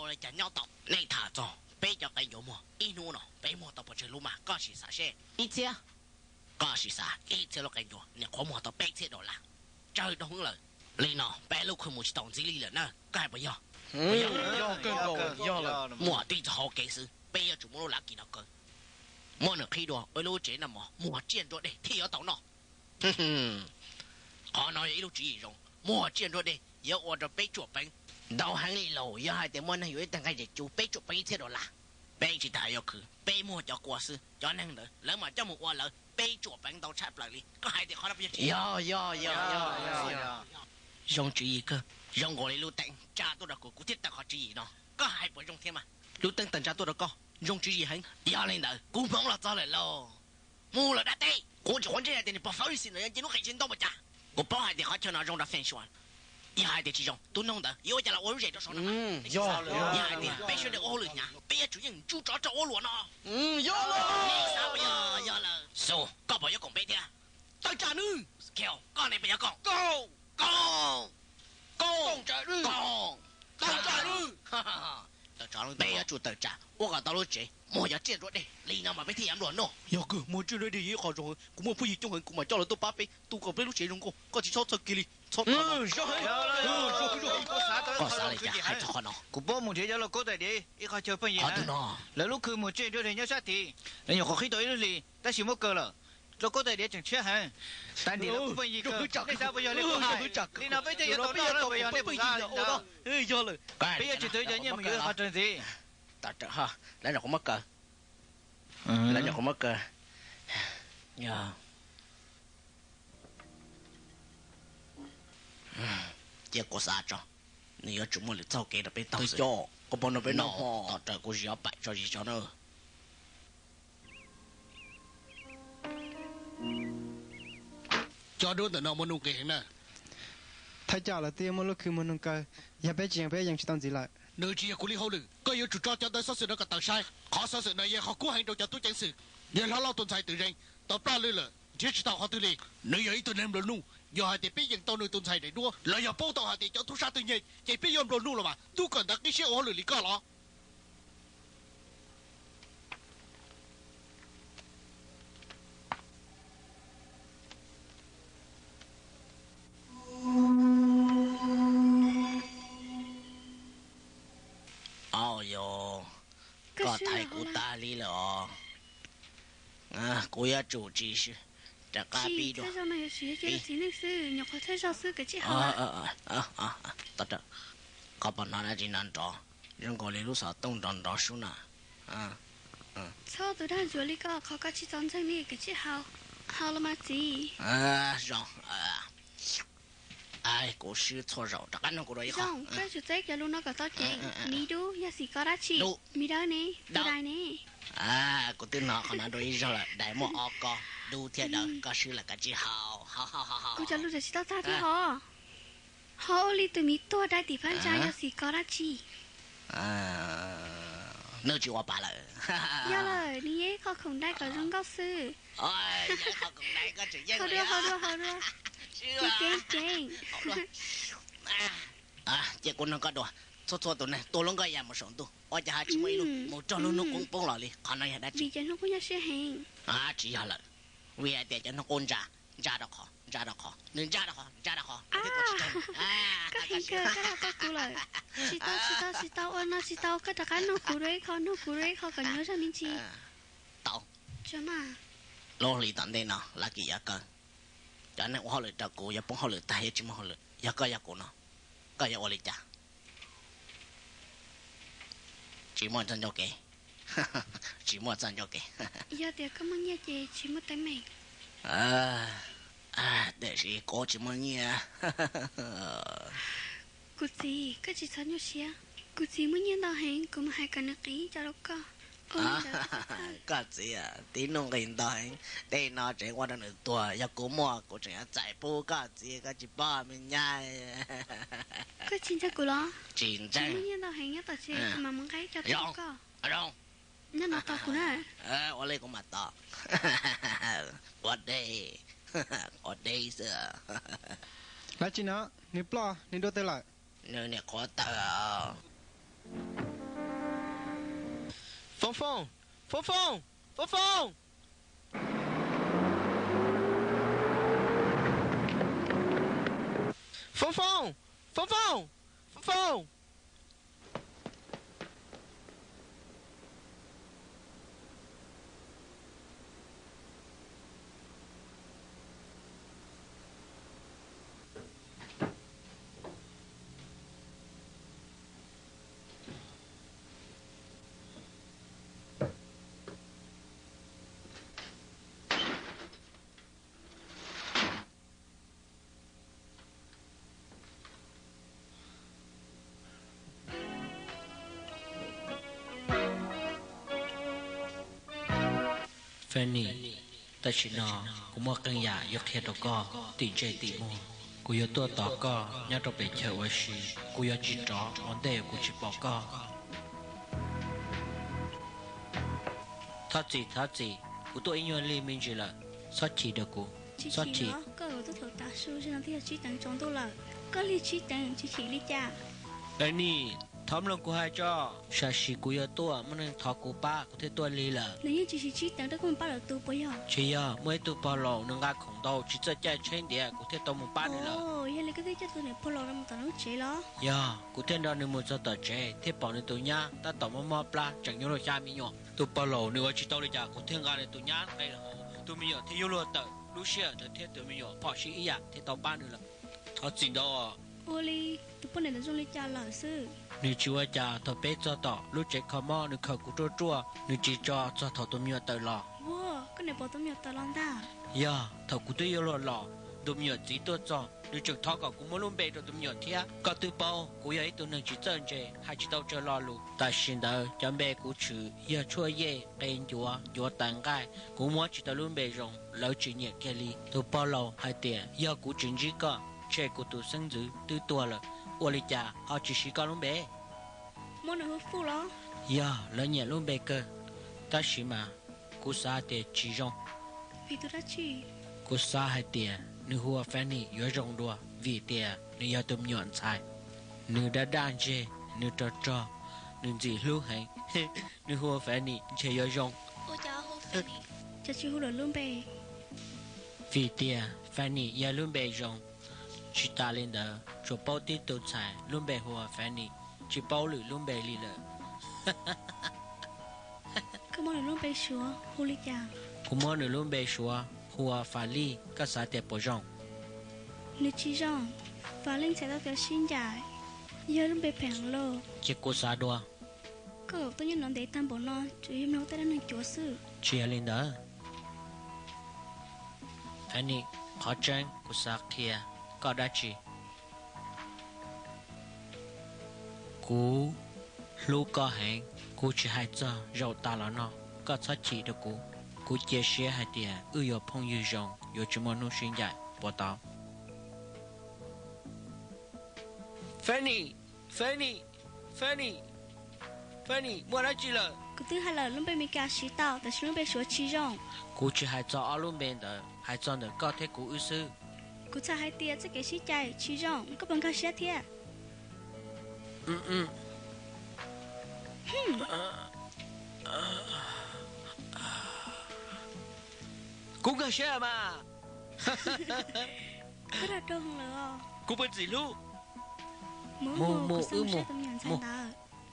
Ua li cas nyob tau? Nej tham txog peb cov qe ncuav muag, ib hnub no peb muag tau pes tsawg lub mas koj sim xav seb. Ib txhiab. Koj sim xav, ib txhiab lub qe ncuav, niam qhuav muag tau peb txhiab dollar. Tsawg rau hwv lawm. Li no peb lub khw mus tsis tau ntxiv li lawm na, koj hais puas yog? Muaj tib txoj hauv kev xwb, peb yuav tsum muab lub lav kis no kaw. Muab nws qhib dua ua ib lub tsev noj mov muag tsiaj nruab deg thiaj yuav tau noj. Qhov no yog ib lub tswv yim zoo, muag tsiaj nruab deg yuav ua rau peb tsuam peev. Ntau heev li lauj, yog hais tias muaj neeg yuav ib tag nqaij zes cus peb tsuam peev ib txhiab dollar. Peb tsis tas yuav khwv, peb muag cov kua xwb, cov neeg ntawd lawv mam coj mus ua lawv, peb tsuam peev ntau tshaj plaws li. Koj hais tias qhov no puas yog? Yog, yog, yog, yog. Zoo tswv yim kawg, zoo nkaus li lub teeb tsa tuaj rau kuv, kuv thiaj tawm qhov tswv yim no. Koj hais puas zoo thiab mas? Lub teeb tawm ntsa tuaj rau koj, zoo tswv yim heev. Yog li ntawd kuv hmoov los txog lawm lauj. Mus lawm dab teb, kuv tsis quav ntsej hais tias nws pov fawb li xwb no, yog nce lub qe tsis ntau mus cas. Kuv paub hais tias qhov chaw no zoo rau feng shuas. Yog hais tias tsis zoo, tus noog ntawd yuav ua cas los ua lub zes rau saum no. Yog hais tias peb sawv daws ua hauj lwm hnyav, peb yuav tsum yeej ntsuj tsov rog ua luam no. Yog lawm. Xus, koj puas yuav koom peb thiab? Tawm tsam nws. Koj ne puas yuav koom? Koom. Koom. Koom. Tawm tsam nws. Peb yuav tsum tawm tsam ua kom tau lub tsev muag cov tsiaj nruab deg li no mas peb thiaj yuav nplua nuj. Yog kawg, muag tsiaj nruab deg yog ib qho zoo heev, kuv muaj phooj ywg coob heev, kuv mam coj lawv tuaj pab peb tu kom peb lub tsev zoo nkauj, koj tsis txhob txhawj kiag li. Koj xav li cas hais txog qhov no? Kuv paub mus nrhiav cov lauj kaub tais diav ib qho chaw pheej yig no. Lawv lub khw muag tsiaj nruab deg nyob sab tid, lawv nyuam qhuav qhib tau ib lub hlis, tab sis muab kaw lawm. Lauj kaub tais diav tseem tshiab heev, tais diav lawv kuj pheej yig kawg, nej xav puas yog li kuv hais? Li no peb thiaj yuav tau noj, peb yuav tsum twv cov nyiaj mus yuav qhov raws ntxiv. Lawv nyuam qhuav muab kaw, lawv nyuam qhuav muab kaw. Cia kuv xav tso, nws yuav tsum muaj lwm txoj kev rau peb taug xwb. Koj pom no peb noj hmo, tom raws kuv zis ob paim tso zis tso na. Cov duab ntawm no muaj nuj nqis heev na. Thaj cam lawv twb muaj lub khw muag noog kaw, yog peb tsis yees peb yees tsis tau ntxiv lawm. Nws tsis yog kuv li hauj lwm, koj yuav tsum tso cov ntawv xov xwm no kom tawm sai. Qhov xov xwm no yog qhov kub heev rau cov tub ceev xwm. Niag hlob lauj tus ntxhais twm zeej tau ploj lwj lawm, nrhiav tsis tau qhov twg li. Nws yog ib tug neeg nplua nuj, yog hais tias peb yeem tau nws tus ntxhais daim duab los yog paub tau hais tias cov tub sab twg nyiag ces peb yuav nplua nuj los mas tub kawm ntawv qib siab ua hauj lwm li koj los. Au yos, koj thaiv kuv tag li lawm os. Kuv yuav tsum tsis rov qab pib dua. Koj pom no dab tsi no nrov, zoo nkaus li lub xov tooj nrov nrov sub na. Txhob tus dag ntsuav li koj, qhov koj tsis txaus ntseeg li, koj tsis haus, haus los mas txiv. Zoo. Kuv swb txhua zaus, rov qab nug kuv dua ib qho. Zoo, koj tsum txeeb cov lus no kom tau ceev. Miv dub, yog xim koj dab tsi? Miv dawb ne? Tus dais ne? Kuv twb hnov qhov no dua ib zaug lawm, dais muaj ob ko, dub thiab dawb, koj swb lawm koj tsis haus. Kuv cov lus tsis tau tag thiab ho. Ho ua li tus miv tuag dai tim phab ntsa, yog xim koj dab tsi? Nws tsis ua pa lawm. Yog lawm, nws yog ib qho khoom dai kom zoo nkauj xwb. Ho dua, ho dua, ho dua. Ceev ceev ceev. Cia kuv nug koj dua, txhua txhua tus neeg tua lub nkoj ya mus saum ntuj, ua cas ho tsis muaj ib lub mus raug lub hnub qub poob los li? Qhov no yog dab tsi? Vim cov hnub qub nyuaj siab heev. Tsis yog lawm, vim hais tias cov hnub qub ntsa, ntsa rau qhov, ntsa rau qhov, nws ntsa rau qhov, ntsa rau qhov. Koj heev kawg, koj los tua kuv lawm. Tsis tau, tsis tau, tsis tau, ua no tsis tau, koj rov qab nug kuv dua ib qho, nug kuv dua ib qho kom nws ua zaj me ntsis. Tau. Lub hlis tom ntej no lawv kis yuav kaw. Cov neeg ua hauj lwm rau kuv yuav poob hauj lwm tag, yuav tsis muaj hauj lwm. Yog koj yog kuv no, koj yuav ua li cas? Tsis muaj txoj ncauj kev. Tsis muaj txoj ncauj kev. Yog tias koj muaj nyiaj ces tsis muaj teeb meem. Tiam sis kuv tsis muaj nyiaj. Kuv txiv, koj tsis txhob nyuaj siab. Kuv txiv muaj nyiaj ntau heev, kuv mam hais kom nws qiv cov rau koj. Koj txiv, tib nuj nqis ntau heev, tej no tseem ua rau nws tuag, yog kuv muaj kuv tseem yuav txais pub koj txiv, koj tsis paub me nyab. Koj tsis ntseeg kuv los? Tsis ntseeg. Muaj nyiaj ntau heev nyob tom tsev, kuv mam mus nqa cov rau koj. Nyob no tos kuv na. Ua li kuv mam tos. Quav dej, quav dej xwb. Dab tsi no? Nws ploj, nws dua twg lawm? Nws niam qhuav tawg. Foob Foob, Foob Foob, Foob Foob, Foob Foob, Foob Foob, Foob Foob. Fanny, tam sim no kuv muaj qee yam yuav qhia rau koj tim ntsej tim muag. Kuv yuav tuaj tos koj nyob rau pem chaw ua si, kuv yuav tsis rov ua ntej kuv tsis pom koj. Thov txim, thov txim, kuv tuaj ib nyuag lig me ntsis lawm, txhob chim rau kuv, txhob chim. Koj tuaj thaum tav su, zaum no twb yog tsib teev tsaus ntuj lawm, koj lig tsib teev tsis chim li cas? Fanny, thov mloog kuv hais tso. Sam sim kuv yuav tuaj, muaj neeg thov kuv pab kuv thiaj tuaj lig lawm. Nws yeej tsis siv tsib teev rau koj mus pab lwm tus puas yog? Tsis yog, muaj ib tug pog laus nws nqa khoom ntau tsis txawj caij tsheb ntiav, kuv thiaj tau mus pab nws lawm. Yog li koj thiaj coj tus niam pog laus no mus tom lub tsev los? Yog, kuv thiaj nrog nws mus txog tom tsev thiaj pom nws tus nyab tab tom mob mob plab tseem nyuaj luaj xya me nyuam. Tus pog laus nws ua tsis tau li cas kuv thiaj nqa nws tus nyab nqe los hauv, tus me nyuam thiaj yuav luag tawm, lub sij hawm ntawd thiab tus me nyuam phom sib ib yam thiaj tau pab nws lawm. Thov txim ntau. Ua li tus poj niam ntawd zoo li cas lawm xwb? Nws tsis ua cas, thaum peb txog tom lub tsev kho mob nws khawm kuv ruaj ruaj, nws tsis tso txog thaum tus me nyuam tawm los. Ua, koj niam pom tus me nyuam tawm los ntag? Yog, thaum kuv twb yuav luag los, tus me nyuam txiv tuaj txog, nws tseem thov kom kuv muab lub npe rau tus me nyuam thiab. Koj twb paub kuv yog ib tug neeg tsis txawj ntse, hais tsis tau tsawg lo lus. Tam sim ntawd cov npe kuv tshwm yog tshuaj yej, qe ncuav, ncuav tais nqaij, kuv muab tsis tau lub npe zoo, lawv tsis nyiam kiag li. Tus pog laus hais tias yog kuv tsis ntsib koj, ntshe kuv tus xeeb ntxwv twb tuag lawm. Ua li cas ho tsis siv koj lub npe? Muab nws hu Fuj los? Yog, lawv nyiam lub npe kawg, tab sis mas kuv xav hais tias tsis zoo. Vim tus dab tsi? Kuv xav hais tias nws hu ua Fanny yuav zoo dua, vim tias nws yog tus me nyuam ntxhais. Nws daj daj ntseg, nws rog rog, nws ntxim hlub heev. Nws hu ua Fanny ntshe yuav zoo. Cas tsis hu lwm lub npe? Vim tias Fanny yog lub npe zoo. Tsis tas li ntawd, tsuas paub tib tug ntxhais lub npe hu ua Fanny, tsis paub lwm lub npe li lawm. Koj muab nws lub npe Suav hu li cas? Kuv muab nws lub npe Suav hu ua Fas Lij, koj xav tias puas zoo? Nws tsis zoo. Fas Lij ntxhais tau tias sib ncaim, yog lub npe phem heev lauj. Ces kuv xav dua. Koj tuaj nyob no ntev tag npaum no tsuas yog mloog tej dab neeg cuav xwb. Tsis yog li ntawd. Fanny, qhov tseeb kuv xav qhia koj dab tsi. Kuv hlub koj heev, kuv tsis hais txog zaum tas los no, koj txhob chim rau kuv. Kuv cia siab hais tias wb yuav phooj ywg zoo, yuav tsis muaj hnub sib ncaim, puas tau? Fanny, Fanny, Fanny, Fanny, muaj dab tsi lawm? Kuv twb hais lawm lub npe Meskas siv tau, tab sis lub npe Suav tsis zoo. Kuv tsis hais txog ob lub npe ntawd, hais txog ntawm koj thiab kuv wb xwb. Kuv txhais hais tias txoj kev sib cais tsis zoo, koj puas nkag siab thiab? Kuv nkag siab mas. Kuv puas ntxim hlub? Mus, mus, wb mus.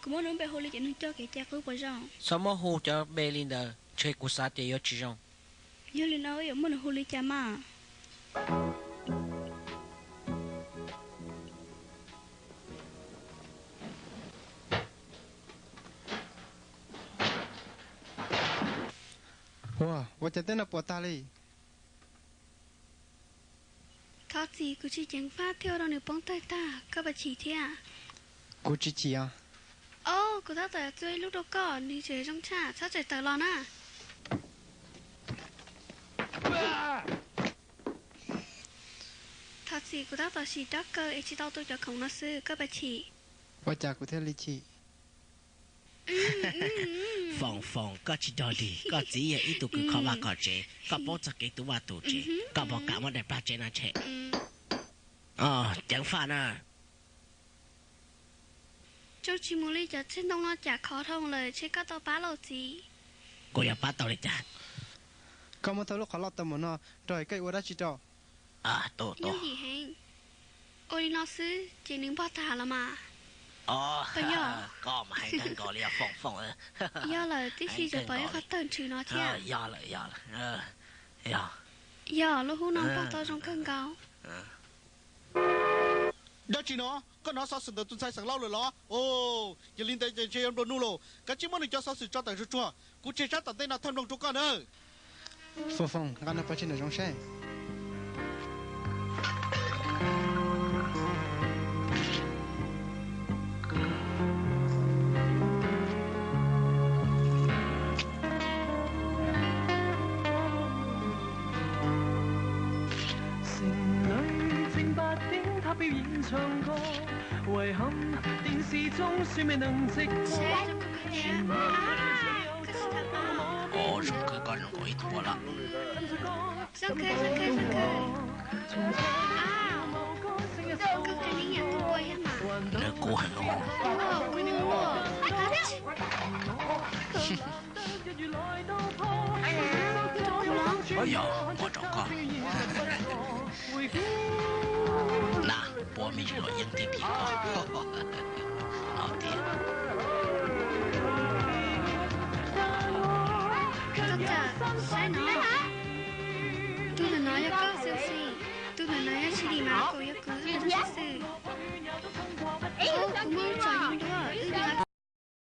Kuv muab nws lub npe hu li ces nws coj kev cai qub puas zoo? Txhob muab hu cov npe li ntawd, ntshe kuv xav tias yuav tsis zoo. Yog li no wb yuav muab nws hu li cas mas? Ua, ua cas tej no puas tag li? Thov txim, kuv tsis ceev faj thiaj ua rau nws poob tawg tag, koj puas chim thiab? Kuv tsis chim os. Au, kuv tab tom txua ib lub rau koj, nws tseem zoo tshaj, txhob txawm tawm los na. Thov txim, kuv tab tom sim rab kaw es tsis tau tu cov khoom no xwb, koj puas chim? Ua cas kuv thiaj li chim? Foom Foom, koj tsis dog dig, koj txiv yog ib tug kws kho vaj kho tsev, koj paub txog kev tu vaj tu tsev, koj puas kam muab daim plag tsev no tshem? Ceev faj na. Zoo tsis mus li cov txiag ntoo no cam khov dhau lawm, ntshe koj tau pab lauj txiv. Kuv yuav pab tau li cas? Koj muab tau lub qhov loj tau mus no rau koj ua dab tsi rau? Yooj yim heev. Ua li no xwb ces nws npog tag los mas. Koj mas hais kawg nkaus li os Foom Foom. Yog lawm, tib si tseem pom ib qhov tawg nrhw no thiab. Yog lub hub no npog tau zoo kawg nkaus. Dab tsi no? Koj hnov xov xwm ntawm tus ntxhais xeem Lauj lawm los? Yog li ntawd ces ntshe yuav nplua nuj lauj. Kav tsij muab nws cov xov xwm tso tawm zuj zus, kuv tseg tsab tom ntej no thawj nplooj rau koj nawb. Foom Foom, nqa nws pov tseg nram zoov saib. Ov, zoo kawg, koj zoo nkaus ib tug ua lawm. Nws kub heev os. Yog, ua rau koj. Na, pua me ntsis luam yeeb thiab pim koj no tiag. Koj saib no, tus ntawm no yog koj xwb xwb, tus ntawm no yog Siri mas kaum yog kuv xwb xwb. Kuv muab tso yeeb dua.